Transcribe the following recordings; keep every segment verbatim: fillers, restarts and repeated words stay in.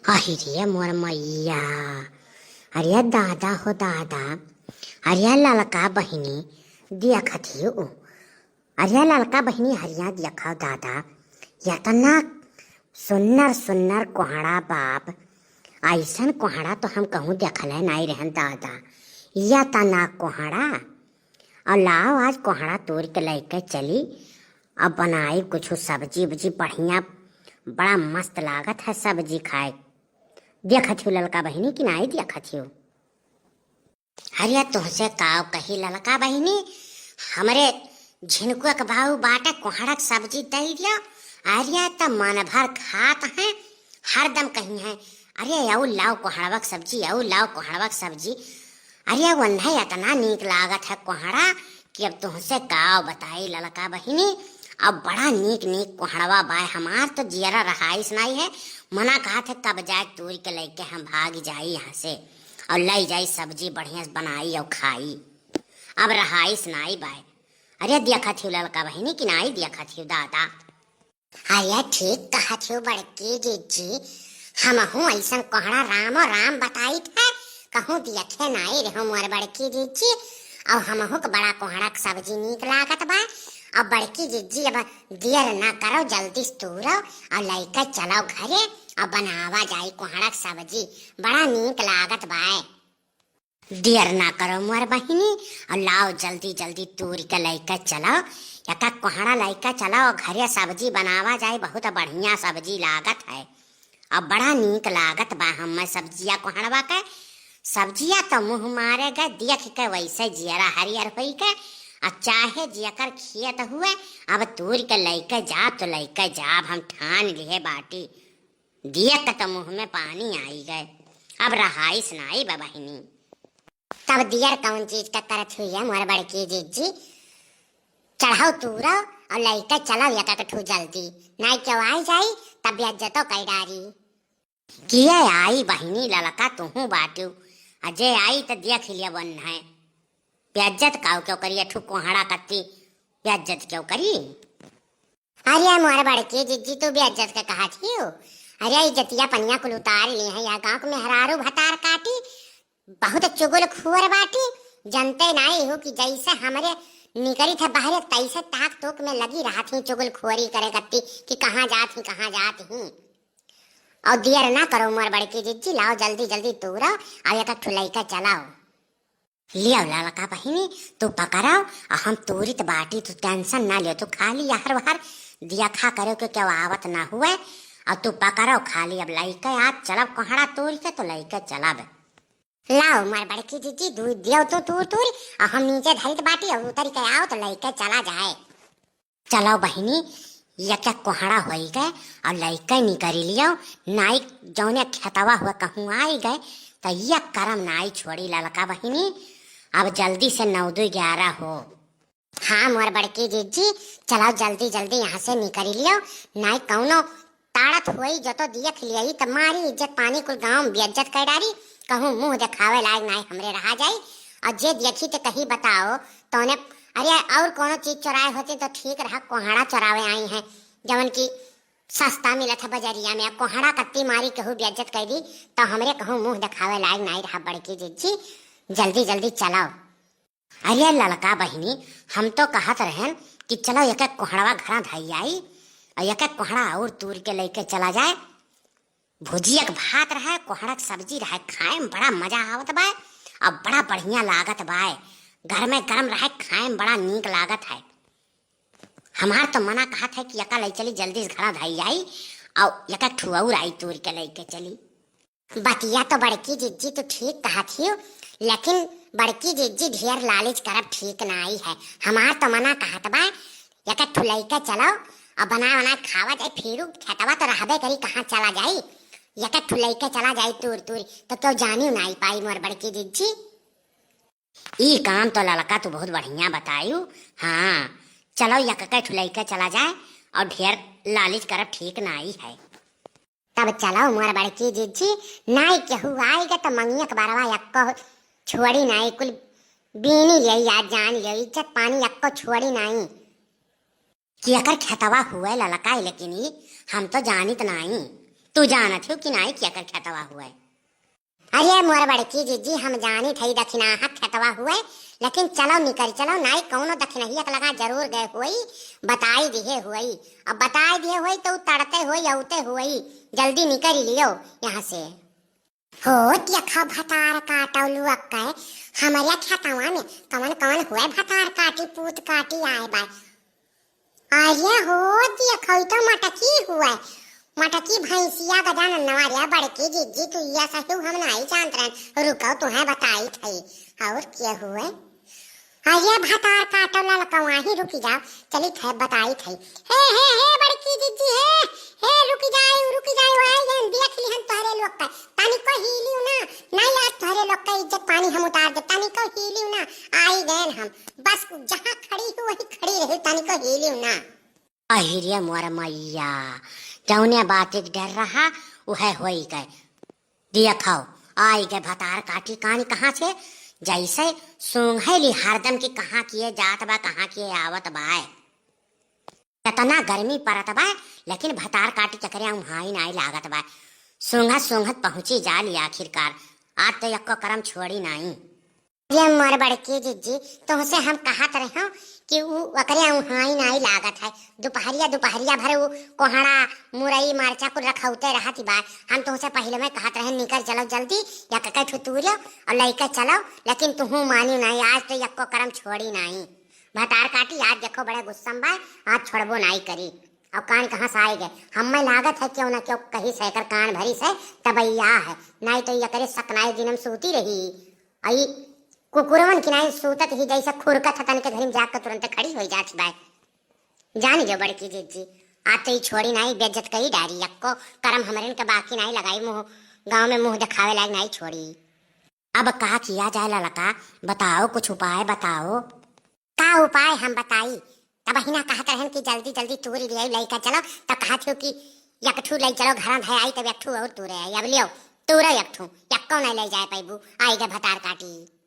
अहि रे मोर मइया, अरे दादा हो दादा, अरे ललका बहिनी देखत हियो, अरे ललका बहिनी हरिया देखा दादा, यतना सुन्नर सुन्नर कोहड़ा बाप, अइसन कोहड़ा तो हम कहूँ देखले नाई रहन दादा, यतना कोहड़ा। और लाओ आज कोहड़ा तोड़ के लेके चली, अब बनाई कुछ सब्जी उब्जी बढ़िया, बड़ा मस्त लागत है सब्जी खाए। देखत हियो ललका बहिनी कि नाई देखत हियो? अरे तुहसे काव कही ललका बहिनी, हमरे झिनकुआ के बाऊ बाटे कोहड़ा के सब्जी दे दिया। अरे त मन भर खात हैं, हरदम कही हैं, "अरे अउ लाओ कोहड़वा के सब्जी, अउ लाओ कोहड़वा के सब्जी।" अरे वन्हे इतना नीक लागत है कोहड़ा कि अब तुहसे काव बताई ललका बहिनी। अब बड़ा नीक नीक कोहड़वा बाय, हमार तो जियरा रहाइस नाई है, मना कहत है कब जाए तोड़ के लेके हम भाग जाई यहाँ से और ले जाई सब्जी बढ़िया से बनाई और खाई। अब रहाइस नाई बाय। अरे देखत हियो ललका बहिनी कि नाई देखत हियो दादा? अरे ठीक कहत हियो बड़की जिज्जी, हमहू अइसन कोहड़ा रामो राम बताइत है, कहूँ देखे नाई रहो मोर बड़की जिज्जी। और हमहू के बड़ा कोहड़ा के सब्जी नीक लागत बा। अब बड़की जिज्जी अब देर ना करो, जल्दी से तूरो और लइके चलो घरे और बनावा जाई कोहड़ा के सब्जी, बड़ा नीक लागत बा। देर ना करो मोर बहिनी, और लाओ जल्दी जल्दी तूर के लइके चलो, यका कोहड़ा लइके चलो, घरे सब्जी बनावा जाए, बहुत बढ़िया सब्जी लागत है। अब बड़ा नीक लागत बा हमें सब्जिया कोहड़वा के। सब्जिया तो मुँह मारे गए, देख के वैसे जियरा हरियर होई के, आ चाहे जेकर खेत हुए, अब तूर के लइके जा तो लइके जाब, हम ठान लिहे बाटी। देख के तो मुँह में पानी आई गए, अब रहाइस नाई बा बहिनी। तब दियर कौन चीज का करत हुई है मोर बड़की जिज्जी? चढ़ाओ तूरो और लइके चलो एक एक ठू जल्दी, नाई केहू आई जाई तब बेइज्जतो कई डारी। किए आई बहिनी ललका तुहू बाटू, आ जे आई त देख लिया बन है। बेइज्जत काऊ क्यों करी, ठू कोहड़ा कत्ती बेइज्जत क्यों करी? अरे मोर बड़की जिज्जी तू बेइज्जत के कहत हियो? अरे इज्जतिया पनिया कुल उतार ली है, यह गाँव के मेहरारू भतार काटी, बहुत चुगलखोर बाटी। जनते नाई हो कि जैसे हमरे निकरी थे बाहरे तैसे ताक तोक में लगी रहत ही चुगलखोरी करे कत्ती कि कहाँ जात ही, कहाँ जात ही। और देर ना करो मोर बड़की जिज्जी, लाओ जल्दी जल्दी तूरो और एक ठुलई के चलाओ। लियो ललका बहिनी, तू पकड़ो, आ हम तूरित बाटी, तू tension ना लियो, तू खाली यार वार दिया खा करो के क्यों आवत ना हुए, और तू पकड़ो खाली, अब लइके आज चलब कोहड़ा तूर के तो लइके चलब। लाओ मोर बड़की जिज्जी, दू दियो तू तूर तूर, और हम नीचे धरित बाटी, और उतरी के आओ तो लइके चला जाए। चलो बहिनी, यका कोहड़ा होई गए और लइके निकरी लियो, नाई जौने खेतवा हुआ कहूँ आई गए, तो यह करम नाई छोड़ी ललका बहिनी, अब जल्दी से नौ दो ग्यारह हो। हाँ मोर बड़की जिज्जी, चलो जल्दी जल्दी यहाँ से निकरी लियो, नाई कौनो ताड़त होई जो तो देख लियो, तो मारी इज्जत पानी कुल गाँव में बेइज्जत कर डारी, कहूँ मुँह देखावे लायक नाई हमरे रहा जाई, और जे देखी तो कही बताओ, तौने, अरे और कोनो चीज चोराए होते तो ठीक रहा, कोहड़ा चोरावे आई हैं, जवन की सस्ता मिलत है बजरिया में, कोहड़ा कत्ती मारी केहू बेइज्जत कर दी, तो हमरे कहूँ मुँह देखावे लायक नाई रहा बड़की जिज्जी, जल्दी जल्दी चलाओ। अरे ललका बहिनी, हम तो कहत रहन कि चलो एक एक कोहड़वा घरा धई आई, और एक एक कोहड़ा और तूर के लइके चला जाए, भुजिया के भात रहे, कोहड़ा के सब्जी रहे, खाए में बड़ा मजा आवत बाय, और बड़ा बढ़िया लागत बाय। गरमे गरम रहे, खाए में बड़ा नीक लागत है। हमार तो मना कहत है कि यका लई चली, जल्दी से घरा धई आई, और यका ठुआउर आई तोड़ के लइके चली। बतिया तो बड़की जिज्जी तू ठीक कहत हियो, लेकिन बड़की जिज्जी ढेर लालच करब ठीक नाई है। हमार तो मना कहत बा, एक ठु लइके चलो और बना बना खावा जाए, फिरू खेतवा तो रहबे करी, कहाँ चला जाई। एक ठु लइके चला जाई तूर तूर, तो क्यों जानी नाई पाई मोर बड़की जिज्जी। ई काम तो ललका तू बहुत बढ़िया बतायू। हाँ, चलो एक ठु लइके चला जाए और ढेर लालच करब ठीक नाई है। तब चलो मोर बड़की जिज्जी, नाई केहू आइगे तो मंगिया के बरवा यक्को छोड़ी नाई, कुल बीनी लियो या जान लियो, इज्जत पानी यक्को छोड़ी नाई। कि एकर खेतवा हुए ललका, लेकिन ई हम तो जानित नाई। तू जानत हो कि नाई केकर खेतवा हुए? अरे मोर बड़की जिज्जी, हम जानी थई दखिनाहा खेतवा हुए, लेकिन चलो निकल चलो, नाई कौनो दखिनहिया के लगा जरूर गए हुई, बताई दिहे हुई। अब बताई दिहे हुई तो तड़ते हुई, औते हुई, जल्दी निकल लियो यहाँ से। हो देखो भतार काटो लुअक के, हमरे खेतवा में कवन कवन हुए भतार काटी, पूत काटी आए बाय। अरे हो देखो, ई तो मटकी हुए, मटकी भैंसिया गजाननवा रे बड़की जिज्जी, तू या सही हम नाई जानत रहन। रुको, तुहें बताई थई। और के हुए? अरे भतार काटो ललकवा ही, रुकी जाओ, चली थे बताई थई। हे, हे, हे बड़की जिज्जी, हे, हे रुकी जाए, रुकी जाए, आई गए, देख लिहन तोहरे लोग का, तनिको हिलियो ना, नाई आज तोहरे लोग का इज्जत पानी हम उतार दे, तनिको हिलियो ना, आई गए हम, बस जहाँ खड़ी हूँ वही खड़ी रही, तनिको हिलियो ना। अहिरे मोर मैया, जौने बात के डर रहा, उहे होई गए। देखो, आई गए भतार काटी कान कहाँ से, जैसे सूंघेली हरदम की कहाँ किए जात बा, कहाँ किए आवत बा। इतना गर्मी परत बा, लेकिन भतार काटी चकरे उहाई नाई लागत बा। सूंघत सूंघत पहुँची जाली आखिरकार। आज तो यक्को करम छोड़ी नाई। ये मोर बड़की जिज्जी, तुहसे हम कहत रहो कि उ ओकरे उहाई नाई लागत है। दुपहरिया, दुपहरिया भर उ कोहड़ा, मुरई, मरचा कुल रखौते रहत बा। हम तुहसे पहिले में कहत रहे, "निकर चलो जल्दी, या कके ठुतूरियो और लइके चलो," लेकिन तुहू मानी नाई। आज तो यक्को करम छोड़ी नाई। भतार काटी, आज देखो बड़े गुस्सा में बा, आज छोड़बो नाई करी। और कान कहाँ से आए गए? हमें लागत है क्यों ना क्यों कहीं से एकर कान भरी से तबैया है, नाई तो एकरे सकनाई दिन में सूती रही। आई कुकुरवन की नाई सूतत ही जैसे खुरकत हतन के घरी में जाकर तुरंत खड़ी हो जात बाय। जान जो बड़की जिज्जी, आज तो ई छोड़ी नाई, बेइज्जत करी डारी, यक्को करम हमरे के बाकी नाई लगाई, मुँह गाँव में मुँह दिखावे लायक नाई छोड़ी। अब का किया जाए ललका, बताओ, कुछ उपाय बताओ। का उपाय हम बताई? तब हिना कहत रहन कि जल्दी जल्दी तूरी ले आई, लइका चलो, तब कहत हो कि एक ठू ले चलो, घर में आई, तब एक ठू और तूरे आई। अब लियो, तूरे एक ठू, यक्को नहीं ले जाए पैबू, आई गए भतार काटी।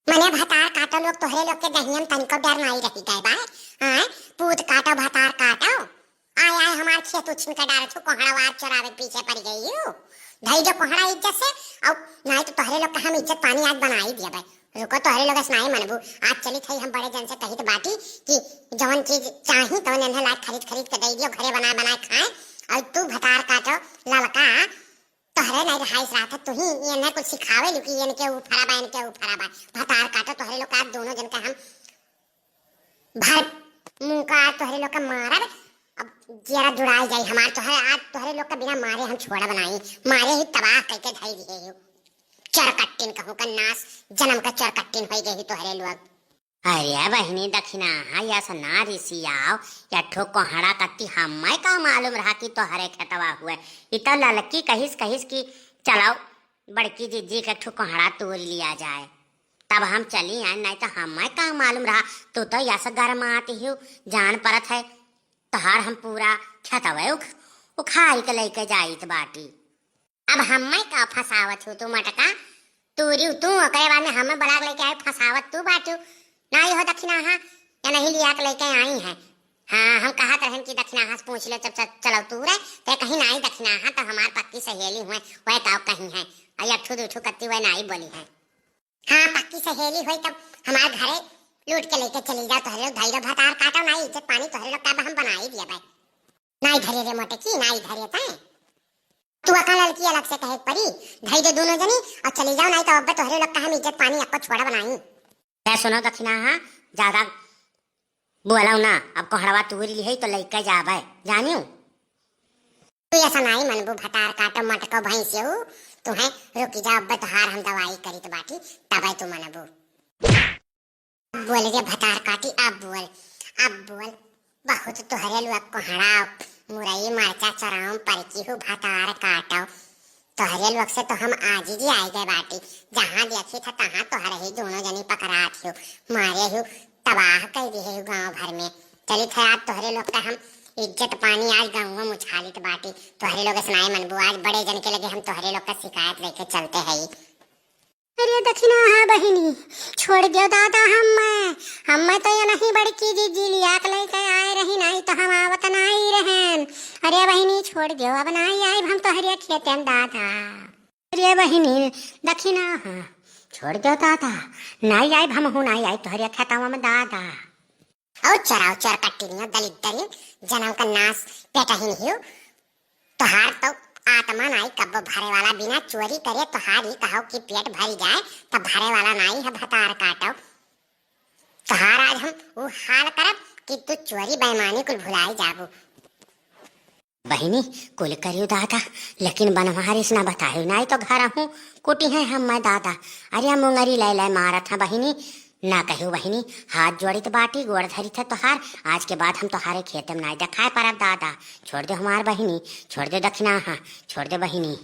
मने भतार काटो लोग, तोहरे लोग के दहियन तनिको डर नहीं रही गए बा। हाँ, पूत काटो, भतार काटो। आय, आय, हमार खेत उछिन के डारत हो, कोहड़ा वार चरावे पीछे पड़ गई हो। धई जो कोहड़ा इज्जत से, और नहीं तो तोहरे लोग का हम इज्जत पानी आज बनाई दिया भाई। रुको, तोहरे लोग से नाई मनबू। आज चली थई हम बड़े जन से कहित बाटी कि जवन चीज चाही तवन इन्हें लाके खरीद खरीद के दे दियो, घरे बनाए बनाए खाए। और तू भतार काटो ललका, तोहरे नहीं रहाइस रात है, तू ही इन्हें कुछ सिखावे लू कि इनके ऊपरा बा, इनके ऊपरा बा। भतार काटो, तोहरे लोग का आज दोनों जन का हम भर मुंह का आज तोहरे लोग का मारब। अब जियरा जुड़ाई जाई हमार, तोहरे आज तोहरे लोग का बिना मारे हम छोड़ा बनाई, मारे ही तबाह करके धई दिए हो। चरकट्टिन कहूँ का नाश, जन्म का चरकट्टिन होई गई तोहरे लोग। अरे बहिनी दखिनाहा, या से ना रिसियाओ, या ठो कोहड़ा कत्ती हमें का मालूम रहा कि तोहरे खेतवा हुए। इ तो ललकी कहिस कहिस कि चलो बड़की जिज्जी के ठो कोहड़ा तूर लिया जाए, तब हम चली आए, नहीं तो हमें का मालूम रहा। तू तो या से गरमात ही हो, जान परत है, तोहार हम पूरा खेतवे उख-, उखाड़ के लेके जाइत बाटी। अब हमें का फंसावत हो तू मटका? तू रियो तू, ओकरे बाद में हमें बुला के लेके आए, फंसावत तू बाटू। ना यो दखिनाहा, या नहीं लिया के लेके आई है। हाँ, हम कहत रहन कि दखिनाहा से पूछ ले, जब च-, चलो तू रे, ते कहीं नाई दखिनाहा, तो हमार पक्की सहेली हुए, वह का कहीं है। और एक ठू दू ठू कत्ती वह नाई बोली है। हाँ, पक्की सहेली होई तब हमार घरे लूट के लेके चली जाओ, तोहरे लोग धैर्य भतार काटो, नाई इज्जत पानी तोहरे लोग का हम बनाई दिया भाई। नाई धरे रे मोटकी, नाई धरे तैं। तू अका ललकी अलग से कहे के परी, धई दे दोनों जनी और चली जाओ, नाई तो अब तोहरे लोग का हम इज्जत पानी आपको छोड़ा बनाई। ए सुनो दखिनाहा, ज्यादा बोलाओ ना, अब कोहड़वा तूरी लिहे तो लइके जाबे, जानियो। तू ऐसा नाई मनबू भतार काटो मटको भैंसियो, तू है रुकी जा, अब तोहार हम दवाई करीत बाटी, तबे तू मनबू। बोल रे भतार काटी, अब बोल, अब बोल। बहुत तोहरे लोग कोहड़ा, मुरई, मरचा चराउम परकी हूँ भतार काटो। तोहरे लोग से तो हम आजिजी आइ गए बाटी। जहाँ देखी था तहाँ तोहरे ही दोनों जनी पकड़ात हो, मारे हो, तबाह कर दिए हो गाँव भर में। चली थे आज तोहरे लोग का हम इज्जत पानी आज गाँव में उछालित बाटी। तोहरे लोग से नाई मनबू, आज बड़े जन के लगे हम तोहरे लोग का शिकायत लेके चलते हैं। अरे दखिनहा बहिनी, छोड़ देउ दादा हम्मै। हम्मै तो ये नहीं बड़की जीजी लिया के लेके आए रही, नहीं तो हम आवत नहीं रहन। अरे बहिनी छोड़ देउ, अब नहीं आइब हम तोहरे खेते में दादा। अरे बहिनी दखिनहा, छोड़ देउ दादा, नहीं आइब हमहू, नहीं आइब तोहरे खेतवा में दादा। और चोर, और चोर कट्टिनियो दलिद्दरिन, जनम का नाश पेटहिन हियो। तोहार तो आत्मा नाई कब्बो भरे वाला, बिना चोरी करे तोहार ही कहो कि पेट भरी जाए, तब भरे वाला नाई है भतार काटो। तोहार आज हम ऊ हाल करब कि तू चोरी बेईमानी कुल भुलाई जाबू। बहिनी, कुल करियो दादा, लेकिन बनवारिस ना बतायो, नाई तो घर हूँ कुटी है हम मैं दादा। अरे मुंगरी लै लै मारत है बहिनी, ना कहियो बहिनी, हाथ जोड़ित बाटी, गोड़ धरित है तोहार, आज के बाद हम तोहारे खेते में नाई देखाए परब दादा। छोड़ दे हमार बहिनी, छोड़ दे दखिनहा, छोड़ दे बहिनी।